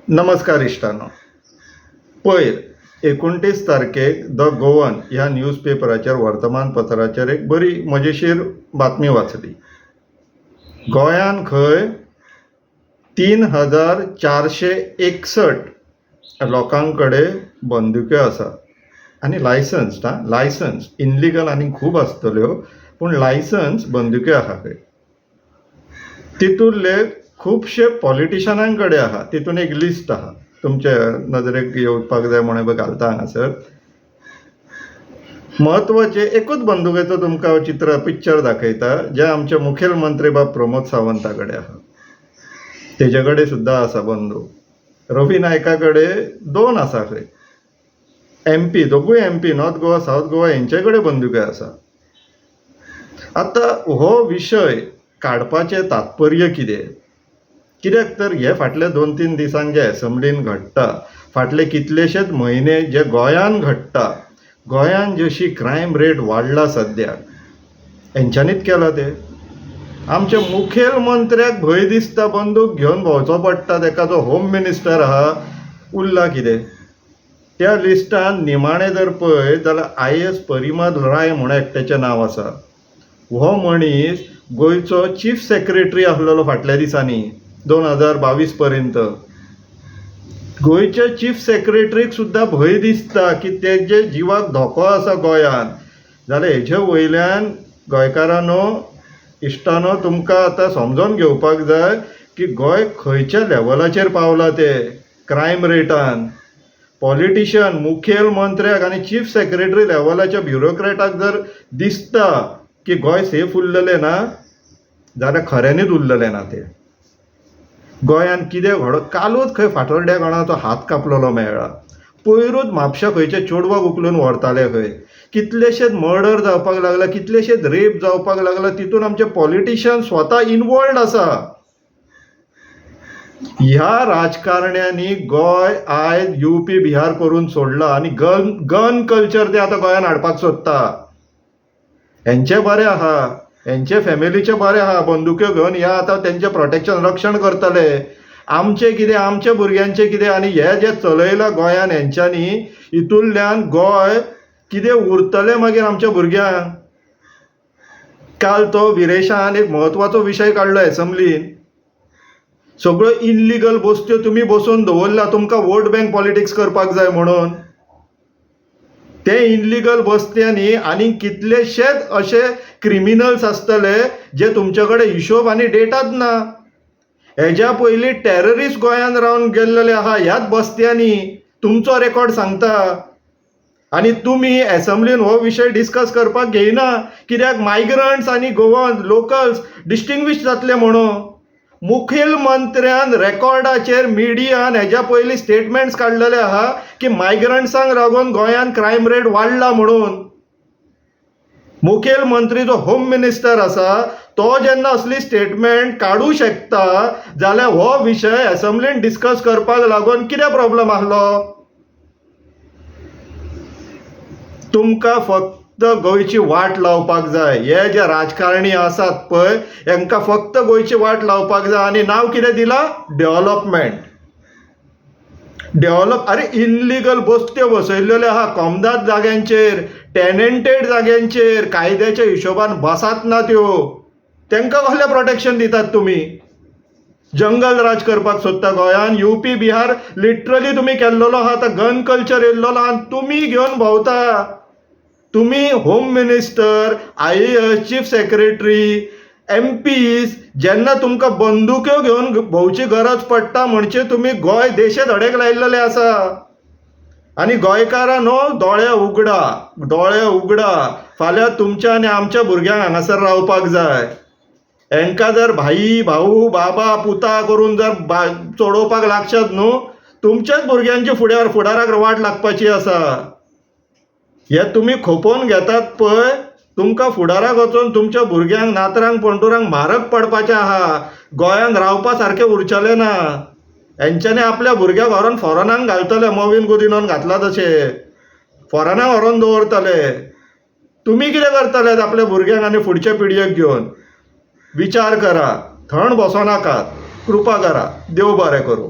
नमस्कार इश्टांनो. पयर 29 तारखेक the Goan ह्या न्यूजपेपराचेर, वर्तमानपत्राचेर एक बरी मजेशीर बातमी वाचली. गोंयांत खंय 3461 लोकां कडेन बंदुक्यो आसा आनी लायसन्स्ड, आं, लायसन्स्ड. इनलिगल आनी खूब आसतल्यो, पूण लायसन्स बंदुक्यो आहा खंय. तितूंतले खुबशे पॉलिटिशनां कडेन आहा. तितून एक लिस्ट आहा, तुमचे नदरेक येवपाक जाय म्हणून घालता हांगासर. म्हत्वाचें एकूच बंदुकेचो तुमकां चित्र पिक्चर दाखयता, जें आमचे मुखेल मंत्री बाब प्रमोद सावंता कडेन आहा. तेजे कडेन सुद्दां आसा बंदूक. रवी नायका कडेन दोन आसा खंय. एम पी, दोगूय M P, North Goa, South Goa हेंचे कडेन बंदुक्यो आसा. आतां हो विशय काडपाचें तात्पर्य कितें? कित्याक तर हे फाटले 2-3 दिसांक जे एसेंब्लीन घडटा, फाटले कितलेशेच म्हयने जे गोंयान घडटा, गोंयान जशी क्रायम रेट वाडला सद्याक, हेंच्यांनीच केलां तें. आमच्या मुखेल मंत्र्याक भंय दिसता, बंदूक घेवन भोंवचो पडटा तेका, जो होम मिनिस्टर आहा. उरला कितें त्या लिस्टान? निमाणें जर पळयत जाल्यार I S Parimal राय म्हूण एकट्याचें नांव आसा. हो मनीस गोंयचो चीफ सेक्रेटरी आसलेलो फाटल्या दिसांनी 2022 पर्यंत. गोंयच्या चीफ सेक्रेटरीक सुद्दां भंय दिसता की तेजे जिवाक धोको आसा गोंयांत. जाल्यार हेजे वयल्यान गोंयकारांनो, इश्टानो, तुमकां आतां समजोन घेवपाक जाय की गोंय खंयच्या लेवलाचेर पावलां तें क्रायम रेटान. पॉलिटिशियन, मुखेल मंत्र्याक आनी चीफ सेक्रेटरी लेवलाच्या ब्युरोक्रेटाक जर दिसता की गोंय सेफ उरलेलें ना, जाल्यार खऱ्यांनीच उरलेलें ना तें. गोंयांत कितें घडो, कालूच खंय फातोड्ड्या कोणाचो हात कापलेलो मेळ्ळा. पयरूच म्हापशा खंयच्या चेडवाक उखलून व्हरताले खंय. कितलेशेच मर्डर जावपाक लागला, कितलेशेच रेप जावपाक लागला, तितून आमचे पॉलिटिशियन स्वता इनवॉल्ड आसा. ह्या राजकारण्यांनी गोंय आयज युपी बिहार करून सोडला आनी गन कल्चर ते आतां गोंयांत हाडपाक सोदता. हेंचें बरें आहा, हेंचे फॅमिलीचें बरें आहा, बंदुक्यो घेवन ह्या आतां तेंचें प्रोटेक्शन, रक्षण करतले. आमचें कितें, आमच्या भुरग्यांचें कितें? आनी हें जें चलयलां गोंयान हेंच्यांनी, हितूंतल्यान गोंय कितें उरतलें मागीर आमच्या भुरग्यांक? काल तो विरेशान एक म्हत्वाचो विशय काडलो एसेंब्लीन. सगळ्यो इनलिगल वस्त्यो तुमी बसोवन दवरला, तुमकां वोट बँक पॉलिटिक्स करपाक जाय म्हणून. ते इनलिगल वस्त्यांनी आनी कितलेशेच अशे क्रिमिनल्स आसतले जे तुमचे कडेन हिशोब आनी डेटाच ना. हेज्या पयलीं टॅररिस्ट गोंयांत रावन गेल्लेले आहा ह्याच बस्त्यांनी, तुमचो रेकॉर्ड सांगता. आनी तुमी एसेंब्लीन हो विशय डिस्कस करपाक घेयना, कित्याक मायग्रंट्स आनी गोवन लोकल्स डिस्टिंग्वीश जातले म्हणून. मुखेल मंत्र्यान रेकॉर्डाचेर मिडियान हेज्या पयलीं स्टेटमेंट्स काडलेले आहा की मायग्रंट्सांक लागून गोंयांत क्रायम रेट वाडला म्हणून. मुखेल मंत्री जो होम मिनिस्टर आसा तो जेन्ना असली स्टेटमेंट काडूं शकता, जाल्यार हो विशय एसेंब्लीन डिस्कस करपाक लागून कितें प्रॉब्लम आसलो? तुमकां फक्त गोंयची वाट लावपाक जाय. हे जे राजकारणी आसात पळय, हेंकां फक्त गोंयची वाट लावपाक जाय. आनी नांव कितें दिलां? डेव्हलपमेंट. डेव्हलप, अरे इनलिगल बस्त्यो बसयल्ल्यो आहा कोमदाद जाग्यांचेर, टेनंटेड जाग्यांचेर, कायद्याच्या हिशोबान बसात ना त्यो, तांकां कसलें प्रोटेक्शन दितात तुमी? जंगल राज करपाक सोदता गोंयान. युपी बिहार लिटरली तुमी केल्लोलो आहा. आतां गन कल्चर येयल्लोलो आहा आनी तुमी घेवन भोंवता. तुमी home minister, IAS, chief secretary, MPs, जेन्ना तुमकां बंदुक्यो घेवन भोंवची गरज पडटा म्हणजे तुमी गोंय देशे धडेक लायिल्लेलें आसा. आनी गोंयकारांनो, दोळे उगडा, दोळे उगडा. फाल्यां तुमच्या आनी आमच्या भुरग्यांक हांगासर रावपाक जाय. हेंकां जर भाई, भाऊ, बाबा, पुता करून जर चडोवपाक लागशात न्हू, तुमच्याच भुरग्यांची फुड्यार फुडाराक वाट लागपाची आसा. हे तुमी खोपोवन घेतात पळय, तुमकां फुडाराक वचून तुमच्या भुरग्यांक, नातरांक, पणटुरांक म्हारग पडपाचें आहा. गोंयांत रावपा सारकें उरचेलें ना. हेंच्यांनी आपल्या भुरग्याक व्हरोन फॉरेनाक घालतले, मॉवीन गुदिन्होन घातला तशें फॉरेनाक व्हरोन दवरतले. तुमी कितें करतले आपल्या भुरग्यांक आनी फुडच्या पिळगेक घेवन? विचार करा, थंड बसो नाकात, कृपा करा. देव बरें करूं.